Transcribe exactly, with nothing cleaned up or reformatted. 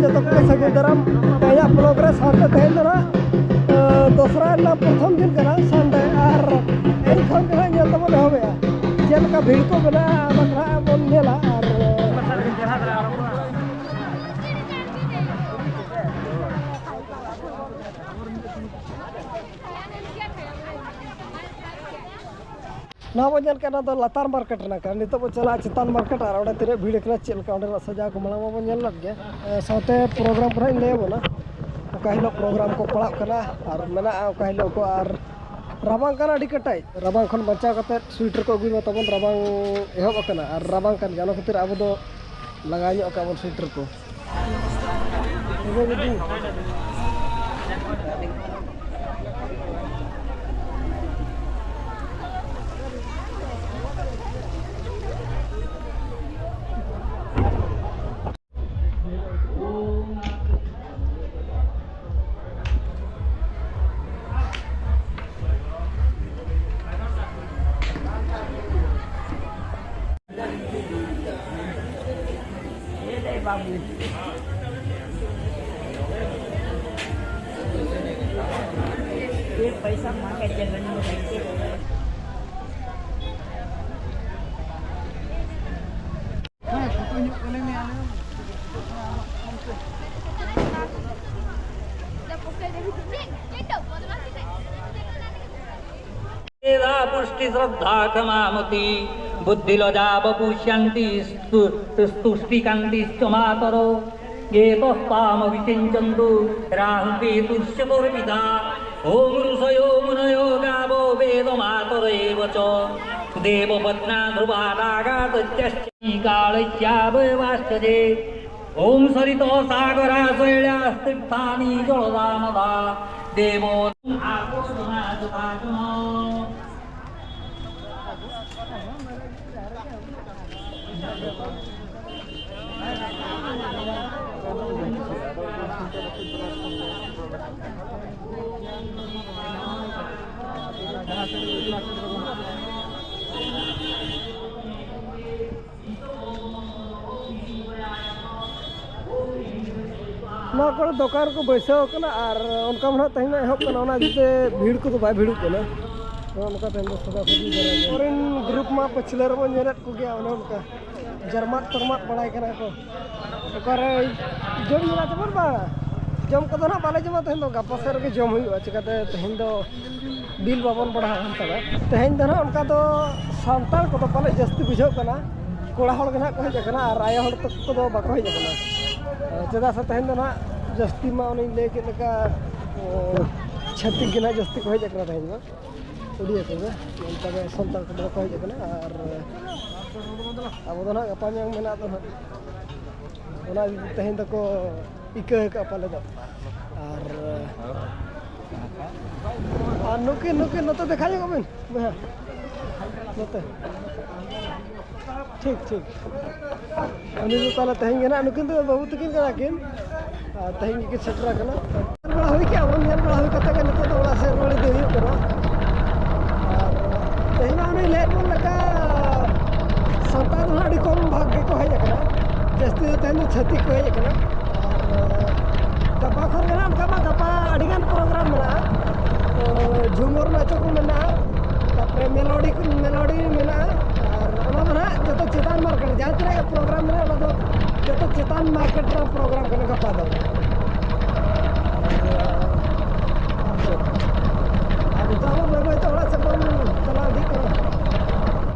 ᱡᱚᱛᱚ ᱠᱚᱜᱮ ᱥᱟᱹᱜᱩᱱ ᱫᱟᱨᱟᱢ᱾ ᱛᱮᱦᱮᱧᱟᱜ ᱯᱨᱳᱜᱨᱟᱢ ᱥᱟᱶᱛᱮ ᱛᱮᱦᱮᱧ ᱫᱚ ᱱᱟᱦᱟᱜ, ᱮ, ᱫᱚᱥᱨᱟ ᱨᱮᱱᱟᱜ ᱯᱨᱚᱛᱷᱚᱢ ᱫᱤᱱ ᱠᱟᱱᱟ, ᱥᱟᱱᱰᱮ, ᱟᱨ ᱮᱱᱠᱷᱟᱱ ᱜᱮ ᱱᱟᱦᱟᱜ ᱧᱮᱞ ᱛᱟᱵᱚᱱ ᱮᱦᱚᱵᱮᱜᱼᱟ ᱪᱮᱫ ᱞᱮᱠᱟ ᱵᱷᱤᱲ ᱠᱚ ᱢᱮᱱᱟᱜᱼᱟ, ᱚᱱᱟ ᱠᱚ ᱱᱟᱦᱟᱜ ᱵᱚᱱ ᱧᱮᱞᱟ᱾ ᱟᱨ ᱱᱚᱣᱟ ᱵᱚᱱ ᱧᱮᱞ ᱠᱮᱫ, ᱱᱚᱣᱟ ᱫᱚ ᱞᱟᱛᱟᱨ ᱢᱟᱨᱠᱮᱴ ᱨᱮᱱᱟᱜ ᱠᱟᱱᱟ᱾ ᱱᱤᱛᱚᱜ ᱵᱚᱱ ᱪᱟᱞᱟᱜᱼᱟ ᱪᱮᱛᱟᱱ ᱢᱟᱨᱠᱮᱴ, ᱟᱨ ᱚᱸᱰᱮ ᱛᱤᱱᱟᱹᱜ ᱵᱷᱤᱲ ᱠᱟᱱᱟ, ᱪᱮᱫ ᱞᱮᱠᱟ ᱚᱸᱰᱮᱱᱟᱜ ᱥᱟᱡᱟᱣ ᱠᱚ ᱢᱟᱲᱟᱝ ᱢᱟᱵᱚᱱ ᱧᱮᱞ ᱞᱮᱫ ᱜᱮ᱾ ᱮ, ᱥᱟᱶᱛᱮ ᱯᱨᱳᱜᱨᱟᱢ ᱠᱚ ᱱᱟᱦᱟᱜ ᱤᱧ ᱞᱟᱹᱭ ᱟᱵᱚᱱᱟ, ᱚᱠᱟ ᱦᱤᱞᱳᱜ ᱯᱨᱳᱜᱨᱟᱢ ᱠᱚ ᱯᱟᱲᱟᱜ ᱠᱟᱱᱟ ᱟᱨ ᱢᱮᱱᱟᱜᱼᱟ ᱚᱠᱟ ᱦᱤᱞᱳᱜ ᱠᱚ᱾ ᱟᱨ ᱨᱟᱵᱟᱝ ᱠᱟᱱᱟ ᱟᱹᱰᱤ ᱠᱟᱴᱟᱭ, ᱨᱟᱵᱟᱝ ᱠᱷᱚᱱ ᱵᱟᱧᱪᱟᱣ ᱠᱟᱛᱮ ᱥᱩᱭᱮᱴᱟᱨ ᱠᱚ ᱟᱹᱜᱩᱭ ᱢᱟ ᱛᱟᱵᱚᱱ, ᱨᱟᱵᱟᱝ ᱮᱦᱚᱵ ᱟᱠᱟᱱᱟ ᱟᱨ ᱨᱟᱵᱟᱝ ᱠᱟᱱ ᱜᱮᱭᱟ, ᱚᱱᱟ ᱠᱷᱟᱹᱛᱤᱨ ᱟᱵᱚ ᱫᱚ ᱞᱟᱜᱟᱣ ᱧᱚᱜ ᱠᱟᱜ ᱵᱚᱱ ᱥᱩᱭᱮᱴᱟᱨ ᱠᱚ᱾ मेधा पुष्टि श्रद्धा क्षमा मति बुद्धि लज्जा वपु शांति स्तु-, तुष्टि कांतिश्च मातरो। एतस्तामभिषिञ्चन्तु राहुकेतुश्च तर्पिता। ॐ ऋषयो मुनयो गावो वेदमातरव च। देवपत्न्या ध्रुवा नागा सस्यश्च कालस्यावयवाश्च ये। ॐ सरितः सागराः शैलास्तीर्थानि जलदा नदा। देवो आपो समाजभाजन। ᱱᱚᱣᱟ ᱠᱚᱨᱮ ᱫᱚᱠᱟᱱ ᱠᱚ ᱵᱟᱹᱭᱥᱟᱹᱣ ᱠᱟᱱᱟ ᱟᱨ ᱚᱱᱠᱟ ᱢᱟ ᱱᱟᱦᱟᱜ ᱛᱮᱦᱮᱧ ᱢᱟ ᱮᱦᱚᱵ ᱠᱟᱱᱟ, ᱚᱱᱟ ᱤᱫᱤᱛᱮ ᱵᱷᱤᱲ ᱠᱚᱫᱚ ᱵᱟᱭ ᱵᱷᱤᱲᱚᱜ ᱠᱟᱱᱟ᱾ ᱱᱚᱜᱼᱚ ᱱᱚᱝᱠᱟ ᱛᱮᱦᱮᱧ ᱫᱚ ᱥᱚᱫᱟ ᱥᱚᱫᱤ ᱫᱷᱟᱨᱟ ᱜᱮ᱾ ᱟᱵᱚᱨᱮᱱ ᱜᱨᱩᱯ ᱢᱟ ᱯᱟᱹᱪᱷᱞᱟᱹ ᱨᱮᱵᱚᱱ ᱧᱮᱞᱮᱫ ᱠᱚᱜᱮᱭᱟ, ᱚᱱᱮ ᱚᱱᱠᱟ ᱡᱟᱨᱢᱟᱫ ᱛᱚᱨᱢᱟᱫ ᱵᱟᱲᱟᱭ ᱠᱟᱱᱟ ᱠᱚ᱾ ᱚᱠᱟᱨᱮ ᱡᱚᱢ ᱧᱩ ᱛᱮᱵᱚᱱ ᱵᱟᱝ, ᱡᱚᱢ ᱠᱚᱫᱚ ᱱᱟᱦᱟᱜ ᱵᱟᱞᱮ ᱡᱚᱢᱟ ᱛᱮᱦᱮᱧ ᱫᱚ, ᱜᱟᱯᱟ ᱥᱮᱫ ᱨᱮᱜᱮ ᱡᱚᱢ ᱦᱩᱭᱩᱜᱼᱟ᱾ ᱪᱤᱠᱟᱹᱛᱮ ᱛᱮᱦᱮᱧ ᱫᱚ ᱵᱤᱞ ᱵᱟᱵᱚᱱ ᱵᱟᱲᱦᱟᱣᱟ ᱦᱟᱱᱛᱟᱲᱟ᱾ ᱛᱮᱦᱮᱧ ᱫᱚ ᱱᱟᱦᱟᱜ ᱚᱱᱠᱟ ᱫᱚ ᱥᱟᱱᱛᱟᱲ ᱠᱚᱫᱚ ᱯᱟᱞᱮ ᱡᱟᱹᱥᱛᱤ ᱵᱩᱡᱷᱟᱹᱜ ᱠᱟᱱᱟ, ᱠᱚᱲᱟ ᱦᱚᱲ ᱜᱮ ᱱᱟᱦᱟᱜ ᱠᱚ ᱦᱮᱡ ᱟᱠᱟᱱᱟ ᱟᱨ ᱟᱭᱳ ᱦᱚᱲ ᱛᱟᱠᱚ ᱠᱚᱫᱚ ᱵᱟᱠᱚ ᱦᱮᱡ ᱟᱠᱟᱱᱟ᱾ ᱪᱮᱫᱟᱜ ᱥᱮ ᱛᱮᱦᱮᱧ ᱫᱚ ᱱᱟᱦᱟᱜ ᱡᱟᱹᱥᱛᱤ ᱢᱟ ᱚᱱᱮᱧ ᱞᱟᱹᱭ ᱠᱮᱫ ᱞᱮᱠᱟ, ᱪᱷᱟᱹᱛᱤᱠ ᱜᱮ ᱱᱟᱦᱟᱜ ᱡᱟᱹᱥᱛᱤ ᱠᱚ ᱦᱮᱡ ᱟᱠᱟᱱᱟ ᱛᱮᱦᱮᱧ ᱫᱚ᱾ ᱩᱲᱤᱭᱟ ᱠᱚᱜᱮ, ᱚᱱᱠᱟ ᱫᱚ ᱥᱟᱱᱛᱟᱲ ᱠᱚᱫᱚ ᱵᱟᱠᱚ ᱦᱮᱡ ᱟᱠᱟᱱᱟ᱾ ᱟᱨ ᱟᱵᱚ ᱫᱚ ᱱᱟᱦᱟᱜ ᱜᱟᱯᱟ ᱢᱮᱭᱟᱝ ᱢᱮᱱᱟᱜ ᱫᱚ ᱱᱟᱦᱟᱜ, ᱚᱱᱟ ᱤᱫᱤ ᱛᱮ ᱛᱮᱦᱮᱧ ᱫᱚᱠᱚ ᱤᱠᱟᱹ ᱟᱠᱟᱫ ᱯᱟᱞᱮ ᱫᱚ᱾ ᱟᱨ, ᱟᱨ ᱱᱩᱠᱤᱱ, ᱱᱩᱠᱤᱱ ᱱᱚᱛᱮ ᱫᱮᱠᱷᱟ ᱧᱚᱜ ᱵᱤᱱ ᱵᱚᱭᱦᱟ, ᱱᱚᱛᱮ᱾ ᱴᱷᱤᱠ, ᱴᱷᱤᱠ᱾ ᱩᱱᱤ ᱫᱚ ᱛᱟᱦᱞᱮ ᱛᱮᱦᱮᱧ ᱜᱮ ᱱᱟᱦᱟᱜ, ᱱᱩᱠᱤᱱ ᱫᱚ ᱵᱟᱹᱵᱩ ᱛᱟᱹᱠᱤᱱ ᱠᱟᱱᱟ ᱠᱤᱱ᱾ ᱟᱨ ᱛᱮᱦᱮᱧ ᱜᱮᱠᱤᱱ ᱥᱮᱴᱮᱨ ᱟᱠᱟᱱᱟ᱾ ᱧᱮᱞ ᱵᱟᱲᱟ ᱦᱩᱭ ᱠᱮᱜᱼᱟ ᱵᱚᱱ, ᱧᱮᱞ ᱵᱟᱲᱟ ᱦᱩᱭ ᱠᱟᱛᱮ ᱜᱮ ᱱᱤᱛᱚᱜ ᱫᱚ ᱚᱲᱟᱜ ᱥᱮᱫ ᱨᱩᱣᱟᱹᱲ ᱤᱫᱤ ᱦᱩᱭᱩᱜ ᱠᱟᱱᱟ᱾ ᱟᱨ ᱛᱮᱦᱮᱧ ᱢᱟ ᱚᱱᱮ ᱞᱟᱹᱭᱟᱫ ᱵᱚᱱ ᱞᱮᱠᱟ, ᱥᱟᱱᱛᱟᱲ ᱫᱚ ᱱᱟᱦᱟᱜ ᱟᱹᱰᱤ ᱠᱚᱢ ᱵᱷᱟᱜᱽ ᱜᱮᱠᱚ ᱦᱮᱡ ᱟᱠᱟᱱᱟ᱾ ᱡᱟᱹᱥᱛᱤ ᱫᱚ ᱛᱮᱦᱮᱧ ᱫᱚ ᱪᱷᱟᱹᱛᱤᱠ ᱠᱚ ᱦᱮᱡ ᱟᱠᱟᱱᱟ᱾ ᱟᱨ ᱜᱟᱯᱟ ᱠᱷᱚᱱ ᱜᱮ ᱱᱟᱦᱟᱜ, ᱚᱱᱠᱟ ᱢᱟ ᱜᱟᱯᱟ ᱟᱹᱰᱤᱜᱟᱱ ᱯᱨᱳᱜᱨᱟᱢ ᱢᱮᱱᱟᱜᱼᱟ᱾ ᱛᱚ ᱡᱷᱩᱢᱩᱨ ᱱᱟᱪᱚ ᱠᱚ ᱢᱮᱱᱟᱜᱼᱟ, ᱛᱟᱨᱯᱚᱨᱮ ᱢᱮᱞᱳᱰᱤ ᱠᱚ, ᱢᱮᱞᱳᱰᱤ ᱢᱮᱱᱟᱜᱼᱟ᱾ ᱟᱨ ᱚᱱᱟ ᱫᱚ ᱱᱟᱦᱟᱜ ᱡᱚᱛᱚ ᱪᱮᱛᱟᱱ ᱢᱟᱨᱠᱮᱴ, ᱡᱟᱦᱟᱸ ᱛᱤᱱᱟᱹᱜ ᱜᱮ ᱯᱨᱳᱜᱨᱟᱢ ᱢᱮᱱᱟᱜᱼᱟ, ᱚᱱᱟ ᱫᱚ ᱡᱚᱛᱚ ᱪᱮᱛᱟᱱ ᱢᱟᱨᱠᱮᱴ ᱨᱮᱱᱟᱜ ᱯᱨᱳᱜᱨᱟᱢ ᱠᱟᱱᱟ ᱜᱟᱯᱟ ᱫᱚ᱾